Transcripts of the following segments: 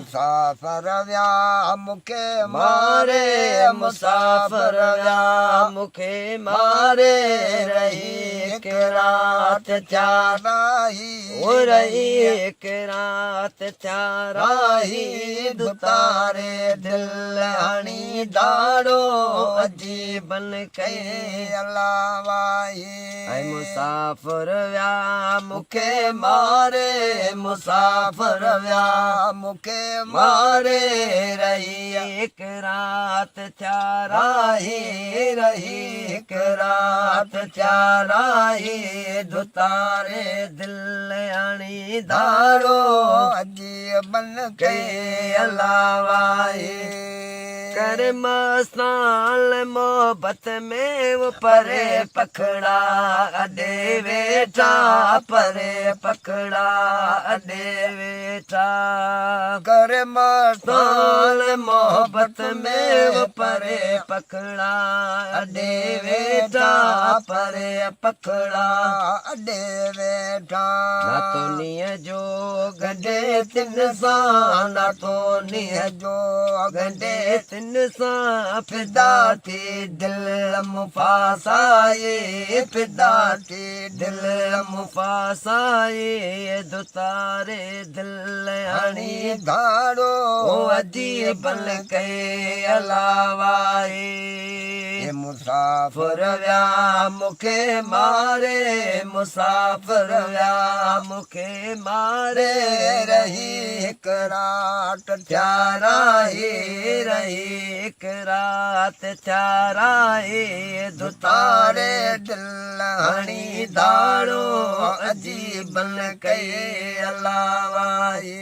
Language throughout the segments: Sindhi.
مسافر ويا مون کي ماري، مسافر ويا مون کي ماري، رهي هڪ رات ٿيا راهي، او رهي هڪ رات ٿيا راهي، ڌتاري دل هڻي ڌاڙو عجيبن ڪئي الله واهي. ۽ مسافر ويا مون کي ماري، مسافر ويا مون کي ماري، رهي هڪ رات ٿيا راهي، رهي هڪ رات ٿيا راهي، ڌتاري دل هڻي ڌاڙو عجيبن ڪئي الله واهي. ڪر مستان محبت ۾ و پري پکڙا اڏي ويٺا، پري پکڙا اڏي ويٺا. ڪر مستان محبت ۾ و پري پکڙا اڏي ويٺا، پري پکڙا اڏي ويٺا. ناتو نينهن جو ڳنڍي تن سان، ناتو نينهن جو ڳنڍي تن سان، فدا ٿي دل مون ڦاسائي، فدا ٿي دل مون ڦاسائي، ڌتاري دل هڻي ڌاڙو او عجيبن ڪئي الله واهي. مسافر ويا مون کي ماري، مسافر ويا مون کي ماري، رهي هڪ رات ٿيا راهي، رهي هڪ رات ٿيا راهي، ڌتاري دل هڻي ڌاڙو عجيبن ڪئي الله واهي.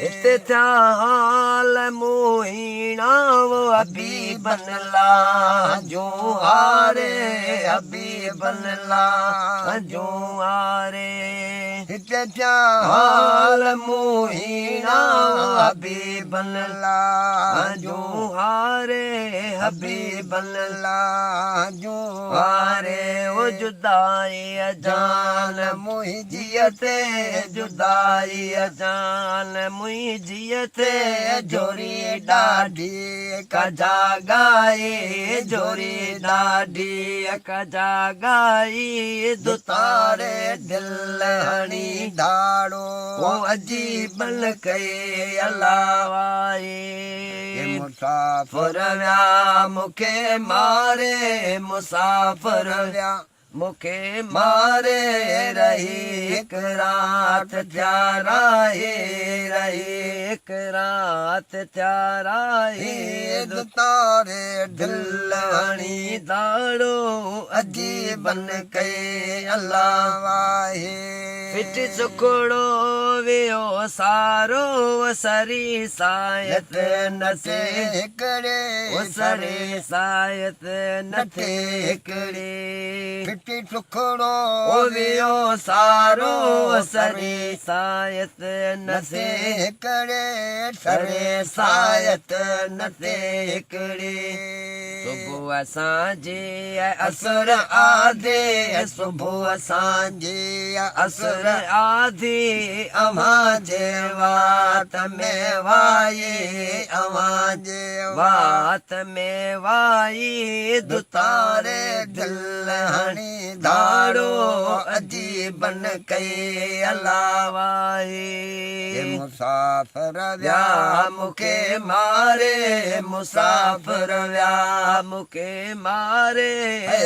هتي ٿيا حال مون هيڻا و حبيبن لا هنجون هاري، حبيبن لا هنجون هاري. هتي ٿيا حال مون هيڻا حبيبن لا هنجون هاري، حبيبن لا هنجون هاري. او جدائي جان منهنجيء تي، جدائي جان منهنجيء تي، جھوري ڏاڍي ڪجا ڳائي، جھوري ڏاڍي ڪجا ڳائي، ڌتاري دل هڻي ڌاڙو او عجيبن ڪئي الله واهي. مسافر ويا مون کي ماري، مسافر ويا مون کي ماري، رهي هڪ رات ٿيا راهي، رهي هڪ رات ٿيا راهي، ڌتاري دل هڻي ڌاڙو عجيبن ڪئي الله واهي. ڦٽ سکڙو ويو سارو سري سايت نه ٿئي هڪڙي، سري سايت نه ٿئي هڪڙي. ڦٽي سکڙو ويو سارو سري سايت نه ٿئي هڪڙي، سري سايت نه ٿئي هڪڙي. صبح سانجهي اسر آڌي، صبح سانجهي اسر آڌي، اوهان جي وات ۾ وائي، اوهان جي وات ۾ وائي، ڌتاري دل هڻي ڌاڙو عجيبن ڪئي الله واهي. مسافر ويا مون کي ماري، مسافر ويا مون کي ماري،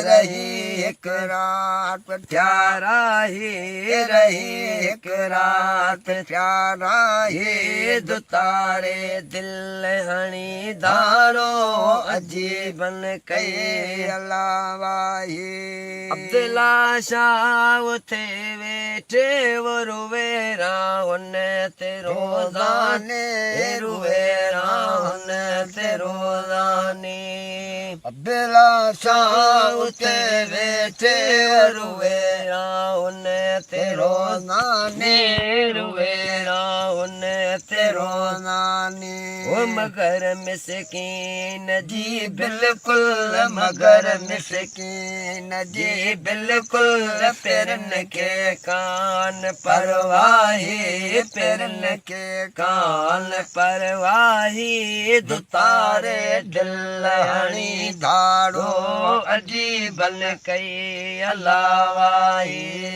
رهي هڪ رات ٿيا راهي، رهي هڪ رات ٿيا راهي، ڌتاري دل هڻي ڌاڙو عجيبن ڪئي الله واهي. عبدالله شاهه اٿي ويٺي روئي راهن تي روزاني، روئي راهن تي روزاني. عبدالله شاهه اٿي ويٺي روئي راهن تي روزاني، ويران تي روزاني او مگر مسڪين جي بلڪل مگر مسڪين جي بلڪل پيرن کي ڪان پرواهي پيرن کي ڪان پرواهي ڌتاري دل هڻي ڌاڙو عجيبن ڪئي الله واهي.